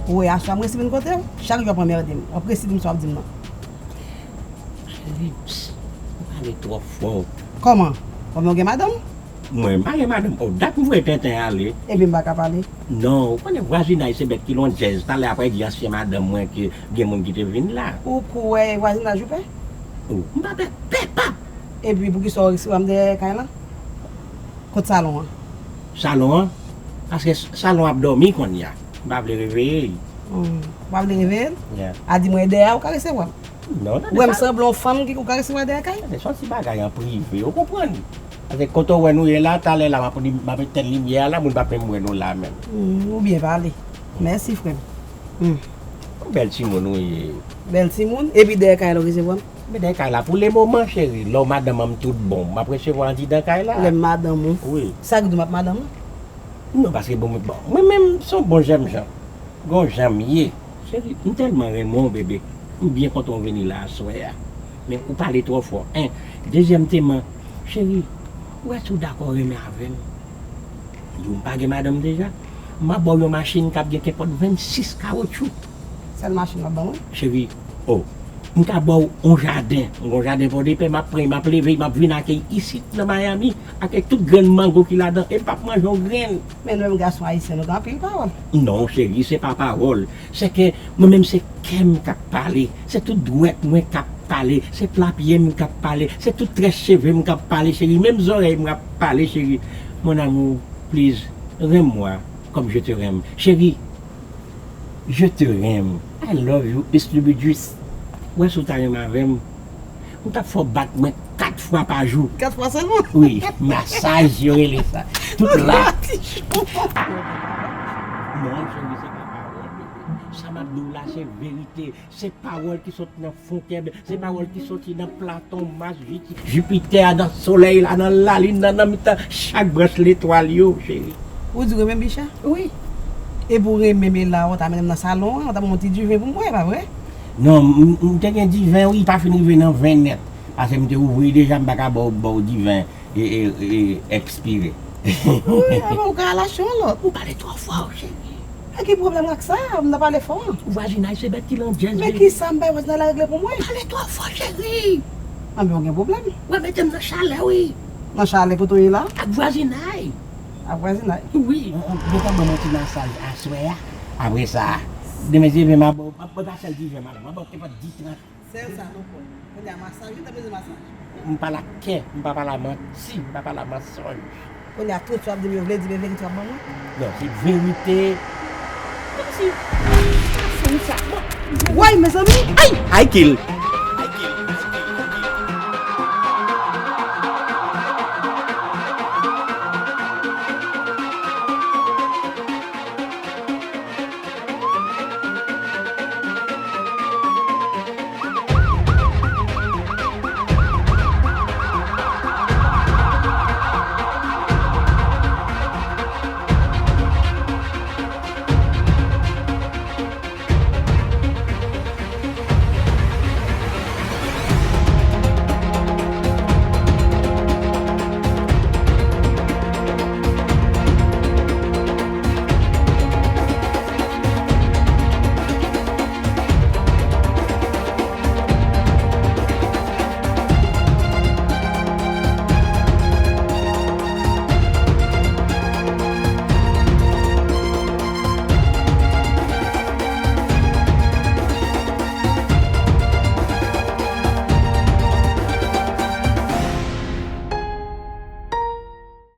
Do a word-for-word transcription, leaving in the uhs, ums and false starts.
Ou wè, aswè a m resi vin kote w, chak jou w ap anmède m. W ap resi di m sa w ap di m nan. Cheri, pss, ou pale twò fò. Kòman? Kòman w gen madanm? Mwen pa gen madanm. Oh, dat m voye tenten ale. Ebyen m pa ka pale. Non, ou konnen vwazinaj se bèt ki lon djèz. Talè apre di ansyen madanm mwen ke gen moun ki te vin la. Ou kwè vwazinaj ou pè? Oh, m pa pè, pè pap. Epi poukisa w resevwa m dèyè kay lan? Kot salon an? Salon an? Paske s- salon ap dòmi kounye a. M pa vle reveye l. Hmm. Ou pa vle reveye l? Yeah. A di mwen dèyè a ou ka resevwa m. Non, tande. Ou wè m sanble yon fanm ki ou ka resevwa dèyè kay? Tande, se yon ti bagay an prive, ou konprann? Paske kote w wè nou ye la, talè la, m ap li- m ap etenn limyè a la, moun p ap menm wè nou la menm. Hmm, ou byen pale. Mèsi, frè m. Hmm. Yon bèl timoun ou ye. Bèl timoun? Epi dèyè kay la ou resevwa m? Men dèyè kay la, pou le moman, cheri, lè w madanm an m tout bon, m ap resevwa andidan kay la. Lè m madanm ou? Wi. Sa k di w m ap madanm ou? Non, paske bon, bon, mwen menm, se yon bon jènjan. Gon jan m ye. Cheri, m tèlman renmen w, bebe. M byen kontan w vini la aswè a. Men ou pale twò fò, en. Dezyèmteman, cheri, ou wè si w dakò renmen avè m? Yo, m pa gen madanm deja. M ap ba w yon machin k ap gen kenpòt vennsis kawotchou. Sèl machin w ap ban mwen? Cheri, oh, m ka ba w yon jaden, yon jaden Pòdepè, m ap pran, m ap leve, m ap vin ak l isit nan Miami, ak tout grenn mango ki ladan, e m p ap manje yon grenn. Men nou menm gason ayisyen, nou gen anpil pawòl. Non, cheri, se pa pawòl. Se ke mwen menm se kè m k ap pale, se tout dwèt mwen k ap pale, se pla pye m k ap pale, se tout très cheve m k ap pale, cheri, menm zòrèy m k ap pale, cheri. Mon amour, please, renmen mwen comme je te renmen. Cheri, je te renmen. I love you, Miss Lubidjus. Wè si w ta renmen avè m. M t ap fè w bat mwen kat fwa pa jou. Kat fwa sèlman? Wi, masaj yo rele sa. Tout la. Madichon. Non, cheri, se pa pawòl, bebe. Sa m ap di w la, se verite. Se pawòl ki sot nan fon kè, se pawòl ki soti nan Platon, Mas, Jiti-, Jipitè, nan Solèy la, nan Lalin nan, nan mitan chak branch letwal yo, cheri. Ou di w renmen Bicha? Wi. Epi w renmen m la, ou ta mennen m nan salon an, ou ta ban m yon ti diven pou m bwè, pa vre? Non, m, m te gen diven, wi, pa fin rive nan ven nèt. Paske m te ouvri deja, m pa ka ba w, ba w diven e, e, e, ekspire. Wi, alò ou ka al achte yon lòt. Ou pale twò fò, cheri. A ki pwoblèm ak sa? M nan pale fò. Vwazinay se bèt ki landjèz. Men ki sa m bay vwazinay la regle pou mwen? Ou pale twò fò, cheri. Anben, ou gen pwoblèm. W ap mete m nan chalè, wi. Nan chalè kote w ye la? Ak vwazinay. Ak vwazinay? Wi. Ou, ou, ou gentan ban m yon ti masaj aswè a. Apre sa, demen se ven m ap ba w, m ap ba w pa sèl diven, m ap ba w te pa di trant. Sèl sa nou konn. Kounye a masaj, wi, ta bezwen masaj. M pale ak kè, m pa pale a manti, m pa pale a mansonj. Kounye a tout sa w ap di m yo vle di, men verite w ap ban mwen? Non, se verite. Kòmsi. Sa fanm sa. Woy, mezanmi! Ay! Ay, kill!